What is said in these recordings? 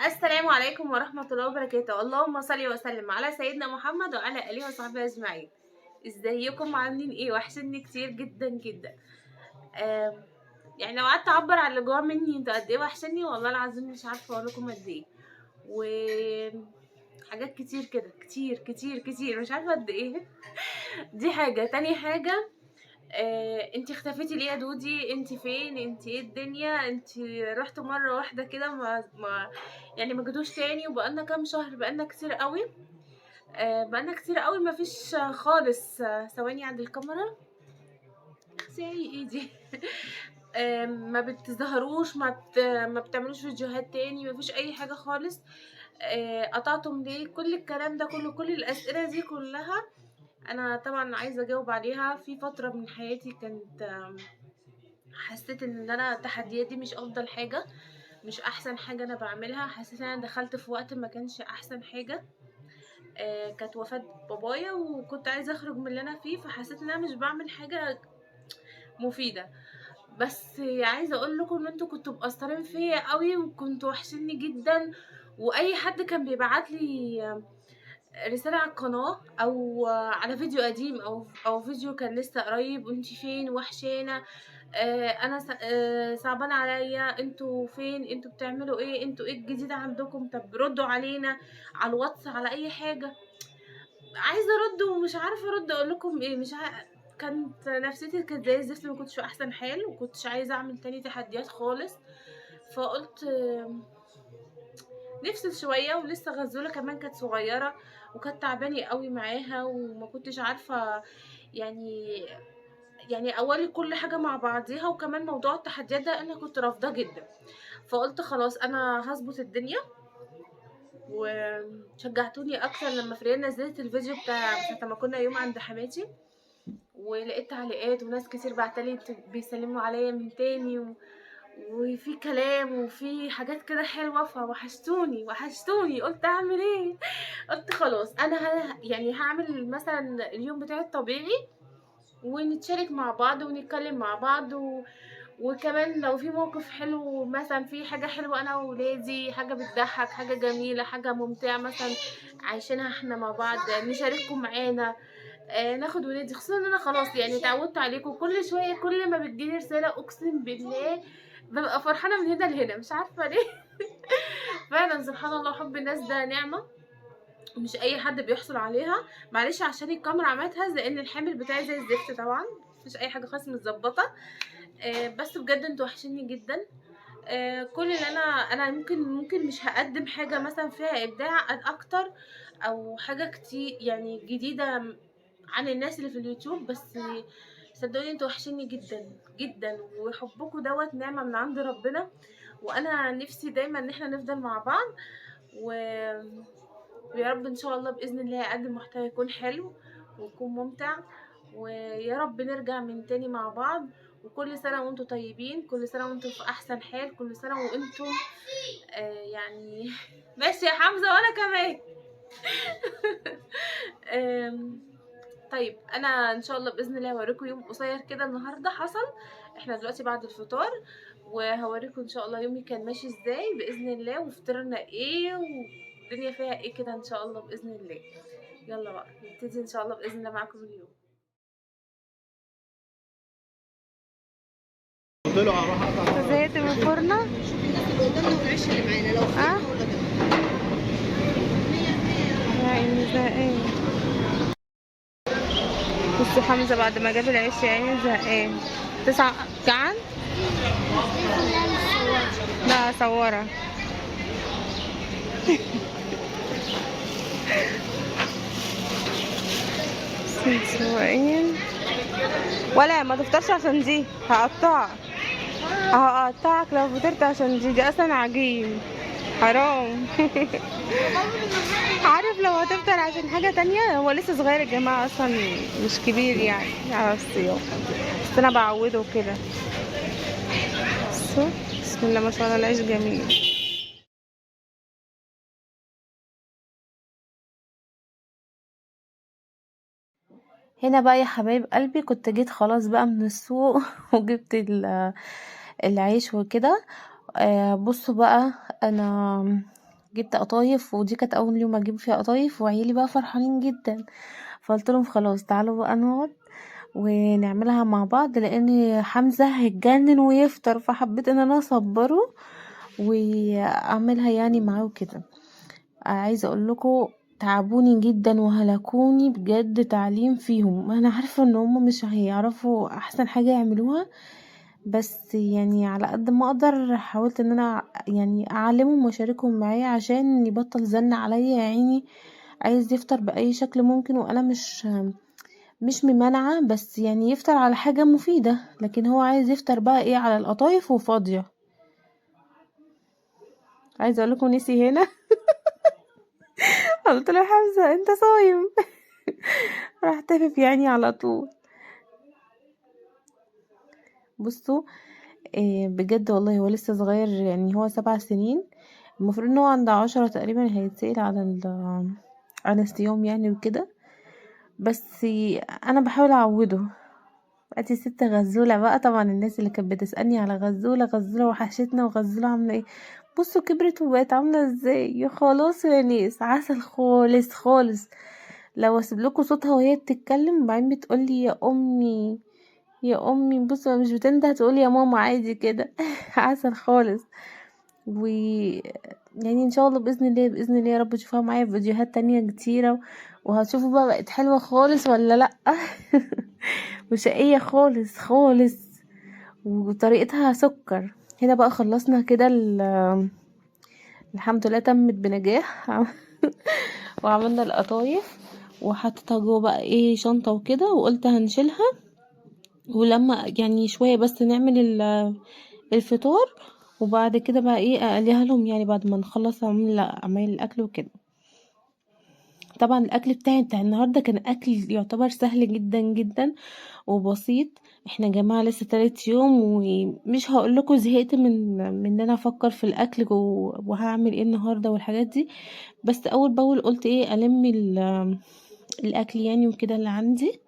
السلام عليكم ورحمة الله وبركاته. اللهم صل وسلم على سيدنا محمد وعلى آله وصحبه أجمعين. ازيكم عاملين ايه؟ وحشني كتير جدا جدا. يعني لو قعدت اعبر على اللي جوه مني انتوا قد ايه وحشني، والله العظيم مش عارفه اقول لكم قد ايه، وحاجات كتير كده كتير كتير كتير مش عارفه قد ايه. دي حاجة. تاني حاجة، انتي اختفيتي ليه يا دودي؟ انتي فين؟ انتي ايه الدنيا؟ انتي رحتوا مرة واحدة كده ما يعني ما جيتوش تاني، وبقالنا كام شهر، بقالنا كتير قوي، بقالنا كتير قوي ما فيش خالص. ثواني عند الكاميرا، اغسلي ايدي. ما بتظهروش، ما بتعملوش فيديوهات تاني، ما فيش اي حاجة خالص. قطعتم ليه؟ كل الكلام ده كله، كل الاسئلة دي كلها انا طبعا عايزه اجاوب عليها. في فترة من حياتي كانت حسيت ان انا التحديات دي مش افضل حاجة، مش احسن حاجة انا بعملها. حسيت ان انا دخلت في وقت ما كانش احسن حاجة، كانت وفاه بابايا وكنت عايزه اخرج من اللي انا فيه، فحسيت ان انا مش بعمل حاجة مفيدة. بس عايزه اقول لكم ان انتوا كنتوا مقصرين فيا قوي وكنتوا وحشيني جدا، واي حد كان بيبعت لي رسالة على القناة او على فيديو قديم او فيديو كان لسه قريب، وانتي فين؟ وحشانه، انا صعبان عليا، انتوا فين؟ انتوا بتعملوا ايه؟ انتوا ايه الجديد عندكم؟ طب ردوا علينا على الواتس، على اي حاجة. عايزه ارد ومش عارفه ارد اقول لكم ايه، مش كانت نفسيتي كانت زي الزفت، ما كنتش في احسن حال، وكنتش عايزه اعمل تاني تحديات خالص. فقلت نفصل شوية، ولسه غزوله كمان كانت صغيرة وكانت تعبانة قوي معاها، وما كنتش عارفه يعني اولي كل حاجة مع بعضيها، وكمان موضوع التحديات ده انا كنت رافضاه جدا. فقلت خلاص انا هظبط الدنيا. وشجعتوني اكتر لما فريال نزلت الفيديو بتاع ساعة ما كنا يوم عند حماتي، ولقيت تعليقات وناس كتير بعتلي بيسلموا عليا من تاني، وفي كلام وفي حاجات كده حلوة. فوحشتوني وحشتوني. قلت اعمل ايه؟ قلت خلاص انا يعني هعمل مثلا اليوم بتاعي الطبيعي، ونتشارك مع بعض ونتكلم مع بعض، وكمان لو في موقف حلو مثلا، في حاجة حلوة انا وولادي، حاجة بتضحك، حاجة جميلة، حاجة ممتعة مثلا عايشينها احنا مع بعض، نشارككم معانا، ناخد ولادي. خصوصا ان انا خلاص يعني اتعودت عليكم، كل شوية كل ما بتجيلي رسالة اقسم بالله ببقى فرحانة من هنا لهنا، مش عارفه ليه. فعلا سبحان الله، حب الناس ده نعمه مش اي حد بيحصل عليها. معلش عشان الكاميرا عملتها لان الحامل بتاعي زي الزفت طبعا، مفيش اي حاجة خالص متظبطه. بس بجد انتوا وحشيني جدا. كل اللي انا ممكن مش هقدم حاجة مثلا فيها ابداع اكتر او حاجة كتير يعني جديدة عن الناس اللي في اليوتيوب، بس صدقوني انتوا وحشيني جدا جدا، وحبكم دوت نعمه من عند ربنا، وانا نفسي دايما ان احنا نفضل مع بعض. ويا رب ان شاء الله باذن الله اقدم محتوى يكون حلو ويكون ممتع، ويا رب نرجع من تاني مع بعض. وكل سنة وانتم طيبين، كل سنة وانتم في احسن حال، كل سنة وانتم يعني ماشي يا حمزة وانا كمان. طيب انا ان شاء الله باذن الله هوريكم يوم قصير كده النهارده حصل، احنا دلوقتي بعد الفطار، وهوريكم ان شاء الله يومي كان ماشي ازاي باذن الله، وفطرنا ايه والدنيا فيها ايه كده ان شاء الله باذن الله. يلا بقى نبتدي ان شاء الله باذن الله معاكم اليوم. زهقت من الفرنة؟ شوفي الناس اللي قدامنا والعيش اللي معانا لو اه ولا كده. يا عيني زهقان. بصوا حمزة بعد ما جاب العيش يا عيني زهقان. 9 جعان؟ لا صورة. سواقين ولا ما تفطرش عشان دي هقطعك، هقطعك لو فطرت عشان دي اصلا عجين حرام. عارف لو هتفطر عشان حاجة تانية، هو لسه صغير يا جماعة اصلا مش كبير يعني على الصيام، بس انا بعوده كده. بسم الله ما شاء الله العيش جميل. هنا بقى يا حبايب قلبي كنت جيت خلاص بقى من السوق وجبت العيش وكده. بصوا بقى انا جبت قطايف، ودي كانت اول يوم اجيب فيها قطايف، وعيالي بقى فرحانين جدا. فقلت لهم خلاص تعالوا بقى نقعد ونعملها مع بعض، لان حمزة هيتجنن ويفطر، فحبيت ان انا اصبره واعملها يعني معاه وكده. عايزه اقول لكم تعبوني جدا وهلكوني بجد تعليم فيهم. انا عارفه ان هم مش هيعرفوا احسن حاجة يعملوها، بس يعني على قد ما اقدر حاولت ان انا يعني اعلمهم واشاركهم معايا عشان يبطل زن عليا. يا عيني عايز يفطر باي شكل ممكن، وانا مش ممانعه، بس يعني يفطر على حاجة مفيدة، لكن هو عايز يفطر بقى ايه على القطايف وفاضيه. عايزه اقول لكم نسي هنا قلت له حمزة انت صايم راح تفف يعني على طول. بصوا بجد والله هو لسه صغير، يعني هو 7 سنين، المفروض ان هو عند 10 تقريبا هيتسأل على الصيام يعني وكده، بس انا بحاول اعوده. ادي ست غزولة بقى. طبعا الناس اللي كانت بتسألني على غزولة، غزولة وحشتنا وغزولة عاملة ايه، بصوا كبرت وبقت عاملة ازاي. يا خلاص يا ناس عسل خالص خالص. لو اسيب لكم صوتها وهي بتتكلم بعدين بتقولي يا امي يا امي، بصوا مش بتنده تقولي يا ماما عادي كده عسل خالص. و يعني ان شاء الله باذن الله باذن الله يا رب تشوفوها معايا في فيديوهات تانية كتيرة، وهتشوفوا بقى بقت حلوة خالص ولا لا وشقية خالص خالص وطريقتها سكر. هنا بقى خلصنا كده الحمد لله تمت بنجاح وعملنا القطايف وحطيتها جوه بقى ايه شنطة وكده، وقلت هنشيلها ولما يعني شوية بس نعمل الفطار، وبعد كده بقى ايه اقليها لهم يعني بعد ما نخلص عمل الاكل وكده. طبعا الاكل بتاعي بتاع النهارده كان اكل يعتبر سهل جدا جدا وبسيط. احنا يا جماعة لسه تالت يوم، ومش هقول لكم زهقت من ان انا افكر في الاكل وهعمل ايه النهارده والحاجات دي، بس اول باول قلت ايه الم الاكل يعني وكده اللي عندي،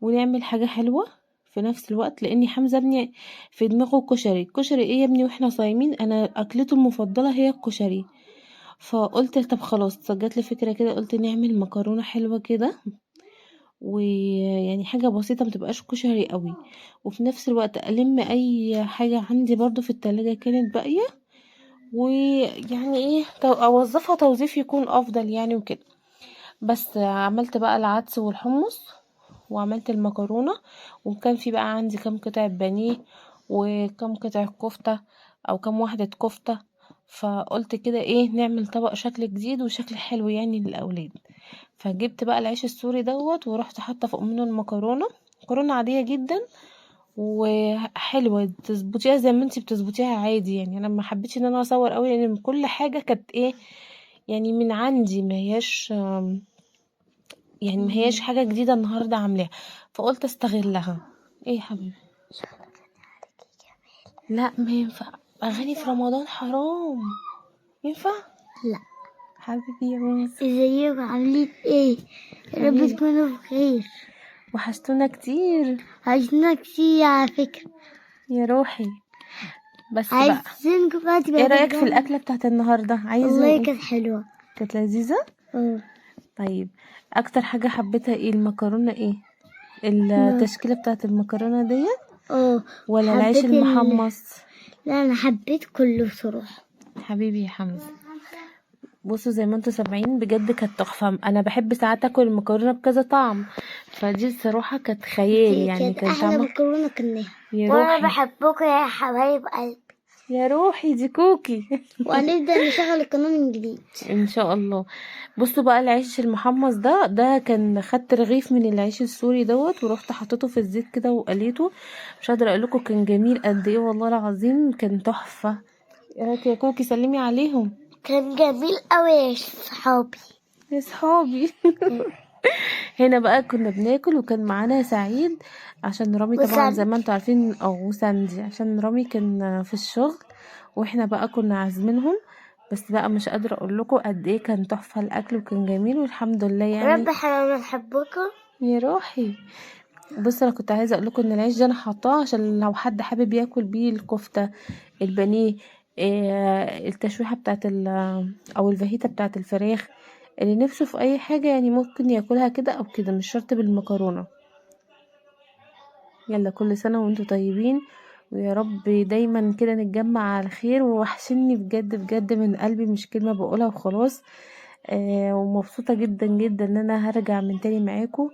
ونعمل حاجة حلوة في نفس الوقت. لان حمزة ابني في دماغه كشري. كشري ايه يا ابني واحنا صايمين؟ انا اكلته المفضلة هي الكشري. فقلت طب خلاص، جات لي فكرة كده، قلت نعمل مكرونه حلوة كده، ويعني حاجة بسيطة ما تبقاش كشري قوي، وفي نفس الوقت الم اي حاجة عندي برضو في التلاجة كانت باقية، ويعني ايه اوظفها توظيف يكون افضل يعني وكده. بس عملت بقى العدس والحمص وعملت المكرونه، وكان في بقى عندي كام قطعه بانيه وكام قطعه كفته او كام واحدة كفته، فقلت كده ايه نعمل طبق شكل جديد وشكل حلو يعني للاولاد. فجبت بقى العيش السوري دوت ورحت حاطه فوق منه المكرونه، مكرونه عادية جدا وحلوه تظبطيها زي ما انتي بتظبطيها عادي يعني. انا ما حبيتش ان انا اصور قوي لان كل حاجة كانت ايه يعني من عندي، ما هياش يعني ما هياش حاجة جديدة النهارده عاملاها، فقلت استغلها. ايه يا حبيبي؟ لا ما ينفع اغاني في رمضان حرام. ينفع؟ لا. حبيبي يا ماما، ازيكم عاملين ايه؟ يا رب تكونوا بخير. وحشتونا كتير. عايزينك كتير على فكرة يا روحي. بس بقى عايزينكم بقى تبقى ايه رأيك في الأكلة بتاعت النهاردة؟ عايزة والله ايه؟ كانت حلوة، كانت لذيذة؟ اه. طيب اكتر حاجة حبيتها ايه؟ المكرونة ايه؟ التشكيلة بتاعت المكرونة ديت اه ولا العيش حبيت المحمص؟ لا انا حبيت كله بصراحة. حبيبي يا حمزة. بصوا زي ما انتوا سامعين بجد كانت تحفة. انا بحب ساعات اكل المكرونة بكذا طعم، فدي الصراحة كانت خيال يعني، كانت كان احلى طعمها مكرونة كلناها. يا وانا روحي بحبكم يا حبايب قلبي. يا روحي دي كوكي وهنبدأ نشغل القناة من جديد ان شاء الله. بصوا بقى العيش المحمص ده كان خدت رغيف من العيش السوري دوت ورحت حطيته في الزيت كده وقليته، مش قادرة اقول لكم كان جميل قد ايه والله العظيم كان تحفة. يا كوكي سلمي عليهم. كان جميل قوي يا صحابي. يا صحابي هنا بقى كنا بناكل وكان معانا سعيد عشان رامي طبعا زي ما انتوا عارفين، او ساندي عشان رامي كان في الشغل، واحنا بقى كنا عازمينهم. بس بقى مش قادرة اقول لكم قد ايه كان تحفة الاكل وكان جميل والحمد لله يعني. رب احنا بنحبكم يا روحي. بص انا كنت عايزه اقول لكم ان العيش ده انا حاطاه عشان لو حد حابب ياكل بيه الكفتة البانيه التشويحة بتاعت او الفاهيتا بتاعت الفراخ. اللي نفسه في اي حاجة يعني ممكن ياكلها كده او كده، مش شرط بالمكرونة. يلا كل سنة وانتم طيبين، ويا رب دايما كده نتجمع على خير. ووحشني بجد بجد من قلبي، مش كلمة بقولها وخلاص. ومبسوطة جدا جدا ان انا هرجع من تاني معاكم.